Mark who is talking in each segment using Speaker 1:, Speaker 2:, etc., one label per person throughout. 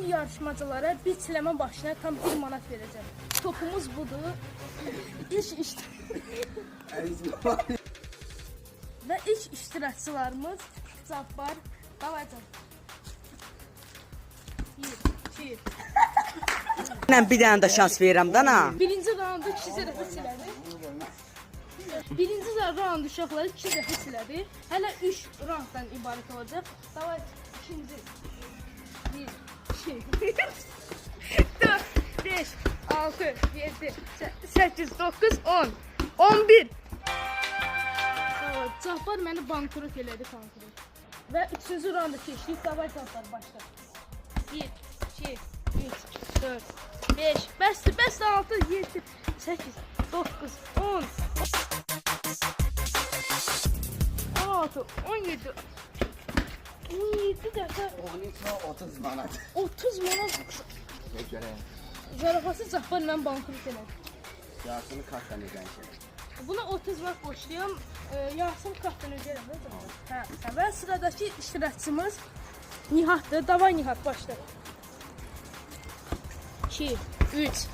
Speaker 1: Bütün yarışmacılara bir çiləmə başına tam 1 manat verəcəm. Topumuz budur. İlk iş və ilk iştirakçılarımız Cabbar. Davay Cabbar. 1, 2.
Speaker 2: Mən bir dənə də şans verirəm də na.
Speaker 1: Birinci raundu 2 dəfə çilədi. Birinci raundu uşaqları 2 dəfə çilədi. Hələ 3 raunddan ibarət olacaq. Davay ikinci. 1, 2, 4, 5, 6, 7, 8, 9, 10, 11. Cabbar məni bankrot elədi, bankrot. Və üçüncü raunda keçdik. Davay Cabbar başla. 1, 2, 3, 4, 5, bəsdir, bəsdir, 6, 7, 8, 9, 10, 16, 17, 17 dəfə
Speaker 3: 30 manat.
Speaker 1: 30 manat
Speaker 3: Nə görək?
Speaker 1: zarafası Cabbar mən bankrot elədi.
Speaker 3: Yarısını kartdan ödənişəm.
Speaker 1: Buna 30 manat borçluyam. Yarısını kartdan ödəyirəm də Cabbar. Hə, hə. Və sıradakı iştirakçımız Nihatdır. Davay Nihat başla. 2, 3,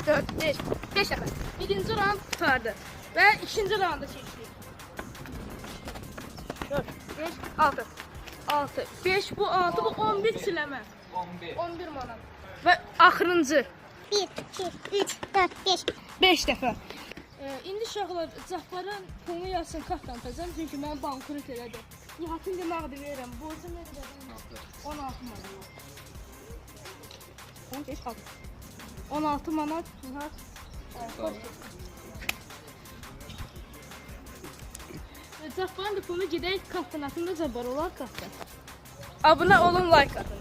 Speaker 1: 4, 5, 5 dəfə. Birinci round qurtardı. Və ikinci rounda keçdik. 4, 5, 6. 6, 5, bu 6, bu 11 çiləmə.
Speaker 4: 11.
Speaker 1: 11 manat. Və axırıncı
Speaker 5: 1, 2, 3, 4, 5.
Speaker 1: 5 dəfə. İndi uşaqlar Cabbarın pulunu yarısını kartdan ödəyəcəm, çünki mən bankrot elədi. Nihatın da nağd verirəm. Borcum nə qədər? 16 manat. 15 6. 16 manat Nihat. Xoş gəldin. Cabbarın da pulunu gedək kartdan atın da Cabbar olar kartdan. Abunə olun, like atın.